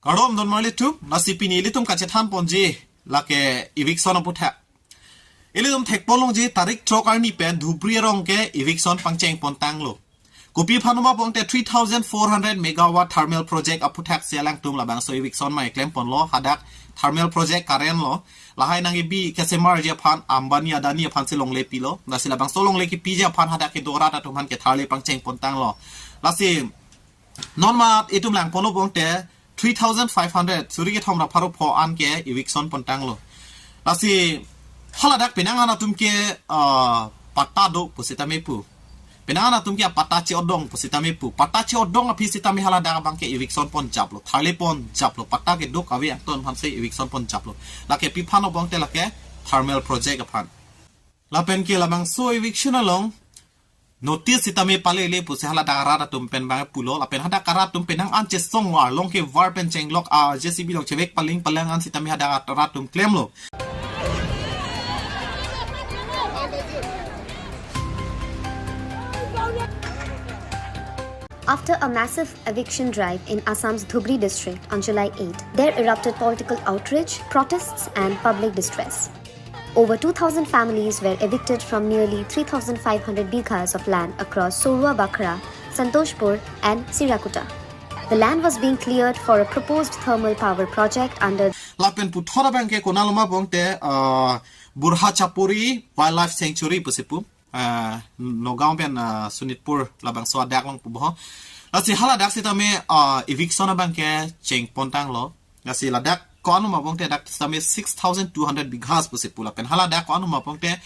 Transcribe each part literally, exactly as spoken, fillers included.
Kardom don marlitum, lasi pini ilitum kachethan ponji, lake eviction aputhak. Ilitum thekpon longji tarik throk arni pen Dhubri arong ke eviction pangcheng pontanglo. Kopi aphan ma pulote three thousand four hundred megawatt thermal project aputhak si alangtum labangso eviction ma eklem ponlo, hadak thermal project current lo. Lahai nangkebi kesemarji aphan Ambani Adani aphan si longle pilo. Lasi labangso longle kepiji aphan hadak kedo arat atum aphan ketharle pangcheng pontanglo. Lasi non ma itum lang ponlo pulote three thousand five hundred, suri kethom ra pharo pho an ke eviction pontanglo. Lasi haladak penang an atum ke, ah, patta do pusitame pu. Penang an atum ke patta che-odong pusitame pu. Patta che-odong aphi sitame haladak abang ke eviction ponjaplo, tharle ponjaplo, patta kedo kave angton aphan si eviction ponjaplo. Lake pi aphan pulote lake thermal project aphan. Lapen ke labangso eviction along notice sitame palele pusi haladak arat atum pen abang pulo, lapen hadak arat atum penang an chesong arlong kevar pen chenglok a J C B along chevek paling palang an sitame hadak arat atum klemlo. After a massive eviction drive in Assam's Dhubri district on July eight, there erupted political outrage, protests, and public distress. Over two thousand families were evicted from nearly three thousand five hundred bighas of land across Sorua Bakhra, Santoshpur, and Sirakuta. The land was being cleared for a proposed thermal power project under Lapen puthot abang ke konat lo ma pulote, ah, Burha Chapuri Wildlife Sanctuary pusi pu, ah, Nagaon pen, ah, Sonitpur labangso adak along pu bo. Lasi haladak sitame, ah, eviction abang ke cheng pontanglo. Lasi ladak konat lo ma pulote dak sitame six thousand two hundred bighas pusi pu, lapen haladak konat lo ma pulote,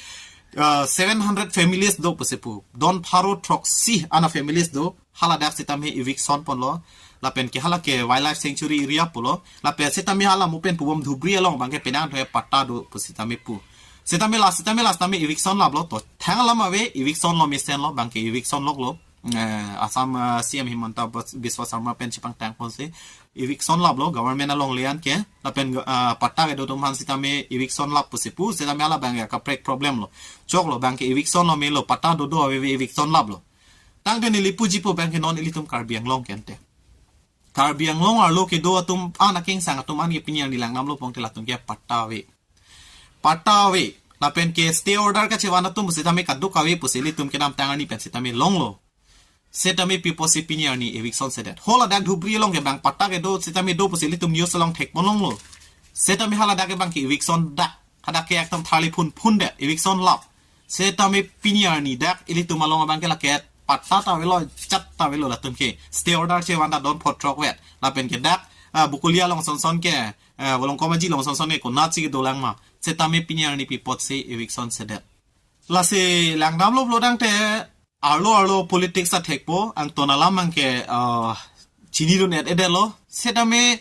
ah, seven hundred families do pusi pu. Don pharo throksi an a families do. Haladak sitame eviction ponlo. Lapen ke hala ke wildlife sanctuary area pulo. Lapen sitame hala mo pen pubom Dhubri along abang ke penang thoi patta do pusitame pu. Sitame la, sitame la sitame eviction laplo to. Thang alam ave, eviction lo mesenlo, abang ke eviction loklo. Eh, Assam, ah, C M Himanta Bas-, Biswa Sarma pen chepangtang ponsi eviction laplo government alongle an ke. Lapen, ah, patta kedo atum aphan sitame eviction lap pusi pu. Sitame hala abang ke kaprek problem lo. Choklo, abang ke eviction lo melo, patta dodo ave, eviction laplo. Tangte neli puji pu abang ke non ilitum Karbi Anglong ke ante. Karbi Anglong arlo kedo atum an, akengsang atum an ke pini arni langdamlo pulote latum ke patta ave. Patta ave. Lapen ke stay order kachevan atum pusitame kaduk ave pusi ilitum kedamtang arni pen sitame longlo. Sitame pi apotsi pini arni eviction sedet? Haladak Dhubri along ke abang patta kedo sitame do pusi ilitum news along thekpon longlo. Sitame haladak ke abang ke eviction dak. Hadak ke ekdom tharle phunphun det, eviction lap. Sitame pini arni dak ilitum along abang ke lake patta ta avelo, chat ta avelo, latum ke stay order chevan ta don pharo throk vet. Lapen ke dak, ah, Bokolia along sonson ke, ah, Volongkom Aji along sonson ke konatsi kedolang ma. Sitame pini arni pi apotsi eviction sedet? Lasi langdamlo pulo tangte arlo arlo politics athekpo, angton alam abang ke, ah, chinidun-et-edetlo. Sitame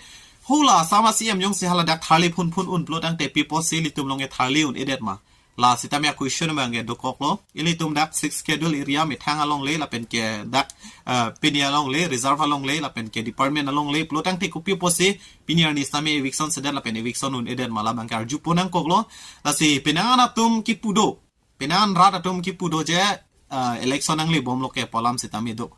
hala Assam a C M jongsi haladak tharle phunphun un pulo tangte pi apotsi ilitum along ke tharle un-edet ma? La sitame a question abang ke dokoklo. Ilitum dak Sixth Schedule area methang alongle lapen ke dak, ah, pini alongle, reserve alongle lapen ke department alongle pulo tangte kopi apotsi pini arni sitame eviction sedet lapen eviction un-edet ma, labang ke arjupo nangkoklo. Lasi penang an atum kipu do, penang an rat atum kipu do je, ah, election nanglebomlo ke pu alam sitame do.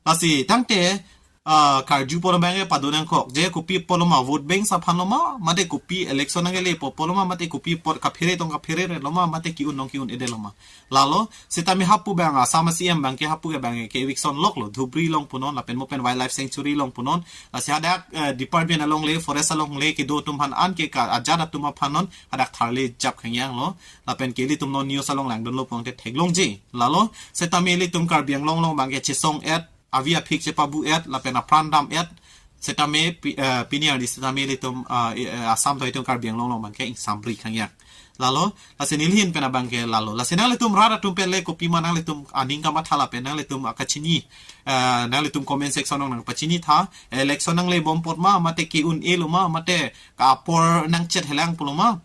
Lasi tangte, ah, karjupon abang ke pado nangkok je kopi apotlo ma, vote bank aphanlo ma, mate kopi election nanglelepo apotlo ma, mate kopi apot kaphere tong kaphere-etlo ma, mate ke-un tong ke-un-edetlo ma. Lalo sitame hapu abang Assam a C M abang ke hapu ke abang ke eviction loklo, Dhubri along punon lapen mo pen wildlife sanctuary along punon. Lasi hadak, eh, department alongle, forest alongle kedo atum aphan an ke ka ajat atum aphan non hadak tharle jap khangyang lo. Lapen ke ilitum non news along langdunlo pulote theklongji. Lalo sitame ilitum Karbi Anglong along abang ke chesong-et, avi aphik chepabu-et lapen apran dam-et. Sitame pi-, eh, pini arni sitame ilitum, ah, eh, Assam to itum Karbi Anglong along abang ke ingsamri khangyang. Lalo lasi neli ahin pen abang ke lalo. Lasi nanglitum rat atum pen le kopi ma nanglitum aning kamatha lapen nanglitum akachini, eh, nanglitum comment section along nangpachini tha. Election nanglebom apot ma, mate ke-un-elo ma, mate ka apor nangchethe lang pulo ma?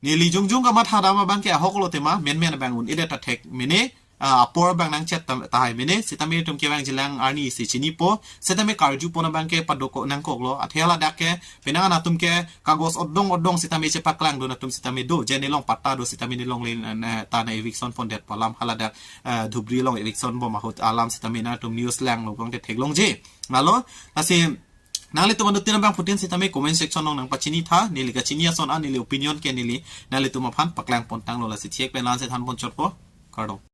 Neli jongjong kamatha dam abang ke ahoklo tema, menmen abang un-edet ta thek mene, ah, apor abang nangchet ta, tahai mene, sitame itum kevangjilang arni si chinipo, sitame karjupon abang ke padokok nangkoklo, athe haladak ke penang an atum ke kagos odong odong sitame chepaklangdun atum sitame do, je nelong patta do sitame nelongle, eh, ta na eviction pondet pu alam haladak, eh, Dhubri along eviction bom ahut alam sitame nangtum news langlo pulote theklongji. Lalo lasi Nanglitum anuttin abangphutin sitame comment section along nangpachini tha, neli kachini ason an neli opinion ke neli nanglitum aphan paklang pontanglo, lasi thik pen la-ansi than ponchotpo. Kardom.